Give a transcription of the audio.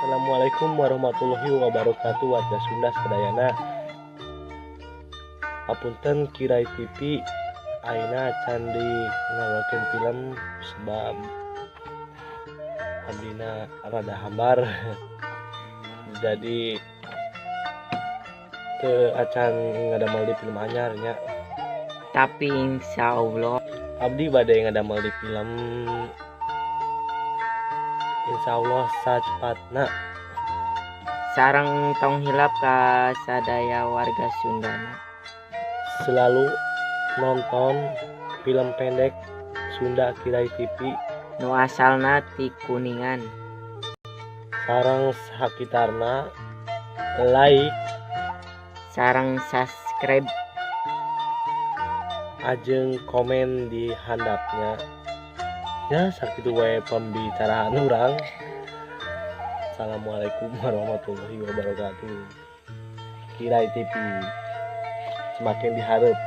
Assalamualaikum warahmatullahi wabarakatuh, warga Sunda sadayana. Apunten, Kirai TV ayeuna can di ngaluarkeun film sebab abdina rada hambar, jadi teu acan ngadamel di film anyar nya. Tapi insya Allah abdi bade ngadamel di film, insya Allah sacepatna. Sareng tong hilap ka sadaya warga Sundana selalu nonton film pendek Sunda Kirai TV nu asalna ti Kuningan sareng sakitarna, like sareng subscribe ajeng komen di handapnya ya. Sakitu wae pembicaraan urang. Assalamualaikum warahmatullahi wabarakatuh. Kirai TV semakin diharap.